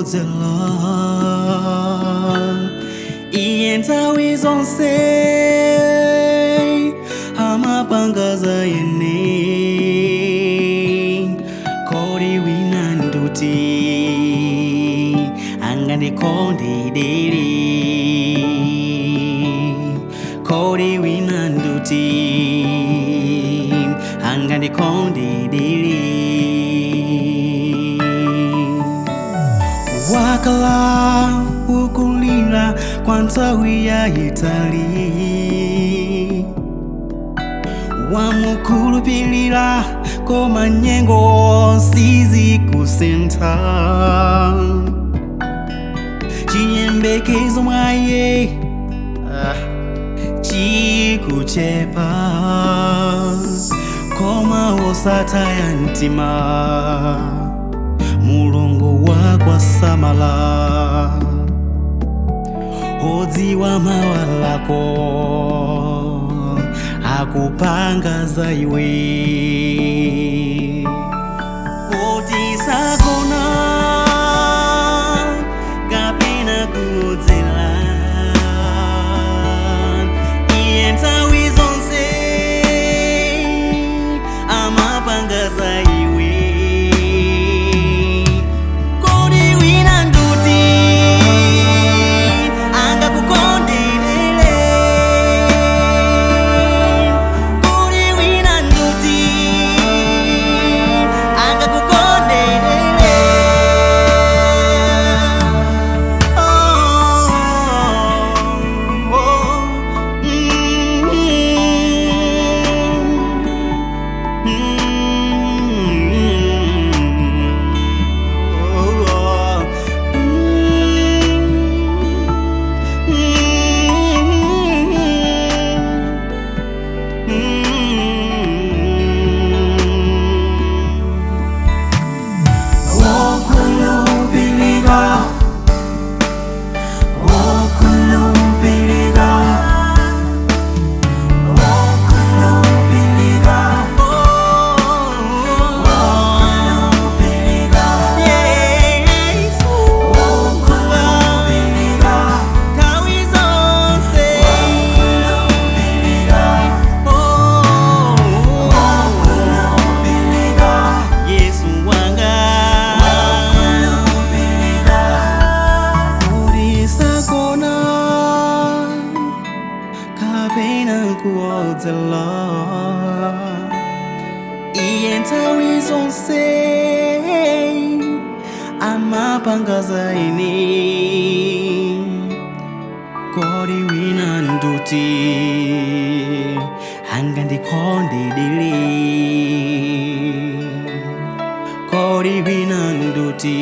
kuodzela. Iye nthawi zonse amapanga za ine. Kodi wina nduti angandikondedere? Kodi wina nduti angandikondedere? Wakala ukulira kwa nthawi yaitali, wamukhulupirira koma nyengo sizikusintha. Chiyembekezo mwaye chikuchepa, koma wosataya mtima, Mulungu wakwasamala. Odziwa mawa lako akupanga za iwe. Otisakona kapena kudzela, iye nthawi zonse amapanga za iwe. Kodi wina nduti angakukondedere? Kodi wina nduti angakukondedere? Oh, oh, oh, Wokhulupirika, wokhulupirika, wokhulupirika, wokhulupirika, wokhulupirika, wokhulupirika, wokhulupirika, Yesu wanga wokhulupirika. Urisakona kapena kuodzela, iye nthawi zonse amapanga za ine. Kodi wina nduti angandikondedere? Kodi wina nduti